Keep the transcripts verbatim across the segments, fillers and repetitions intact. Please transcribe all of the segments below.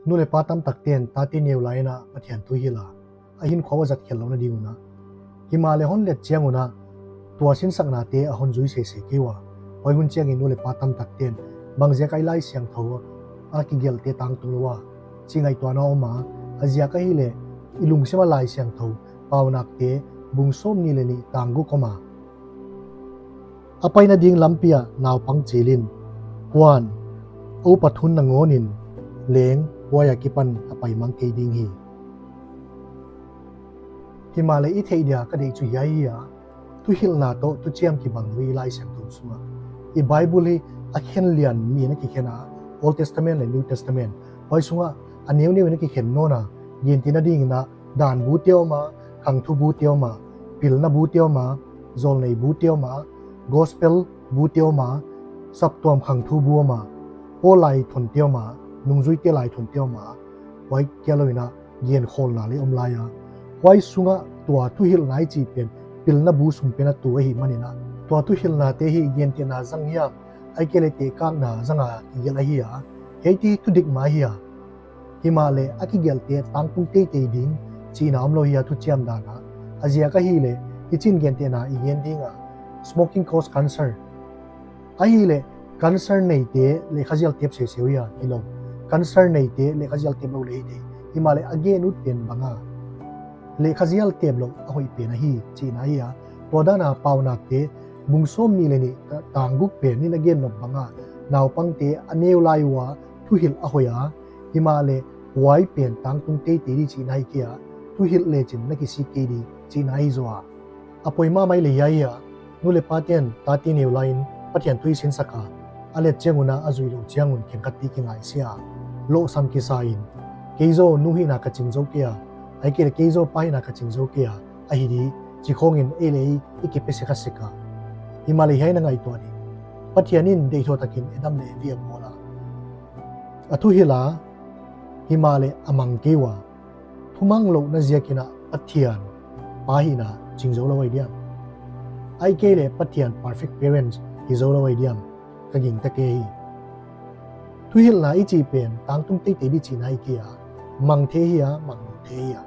Nu leh pa tamtakte'n tate neu lai in a Pathian thu hilh a, a hinkhua uh a zat khelh louhna ding un a. Himahleh hon let chiang un a, tua sinsaknate a hon zui sese kei ua. Huai hun chiangin nu leh pa tamtakte'n bangziak a i Laisiangthou a kigelhte tangtung lou a chih ngaihtuahna om a, a ziak ahihleh i lungsim a Laisiangthou Paunakte bung sawmnih leh nih tang guk om a, a paina ding lampi ah naupang chil in, huan, a upa thun nangawn in leng huai a kipan a pai mang kei ding hi. Himahleh i theih dia ka deih chu hiai hi a, thuhilhna toh thuchiam kibang lou i Laisiangthou sung ah. I Bible hi a khen lian nih in a kikhen a, Old Testament leh New Testament. Huai sung ah a neuneu in a kikhen nawn a, gentehna ding in a, dan bute om a, khangthu bute om a, pilna bute om a, zawlnei bute om a, gospel bute om a, saptuam khangthu bu om a, Paul laithonte om a, nungzuite laithonte om a, huai kia lou in a, genkholhna leh om lai a. Huai sung ah tua thuhilhna i chih pen pilna bu sung pen a tu ahih man in a, tua thuhilhnate hi gentehna zang hiam, ahihkeileh tehkakna zang a kigelh ahi a, hiaite thudik mah ahi a. Himahleh a kigelhte tangtung teitei ding chihna omlou hi a thuchiam dan a. A ziak ahihleh, hichi'n gentehna i gen ding a, smoking cause cancer. Ahihleh, cancer neite lehkhazial tep sese uh hia? Hilou. Cancer neite lehkhazial tep lou leh hi thei. Himahleh a gen ut pen bang a, lehkhazial tep louh a hoih pen ahi chihna hi a. Tua dan a Paunakte bung sawmnih leh nih tang guk pen in a gen nop bang a, naupangte a neu lai ua thuhilh a hoih a, himahleh huai pen tangtung teitei di chihna hi kei a, thuhilh lechin na kisik kei di chihna ahi zaw a. A poimoh mai leh hiai hi a, nu leh pate'n tate neu lai in Pathian thu i sinsak a, a let chiang un a a zuih louh chiang un khenkhatte kingaisia, lohsam kisa in, kei zaw nu hihna ka ching zou kei a, ahihkeileh kei zaw pa hihna ka ching zou kei a, ahi di, chi khawng in ei leh ei i kipe sek a sek a. Himahleh hiai na ngaihtuah di, Pathian in deihthou tak in Adam leh Evi a bawl a, a thuhilh a, himahleh a mang kei ua. Thumang louhna ziak in a Pathian pa hihna ching zou lou ahi diam? Ahihkeileh Pathian perfect parents hi zou lou ahi diam? Ka gingta kei hi. Thuhilhna i chih pen tangtung teitei di chihna hi kei a, mang thei hi a, mang lou thei hi a.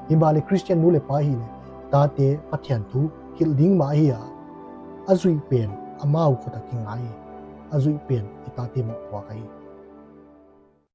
Himahleh Christian nu leh pa hileh, tate Pathian thu hilh ding mah ahi a, a zuih pen amau khut a kinga hi. A zuih pen i tate mah puak ahi.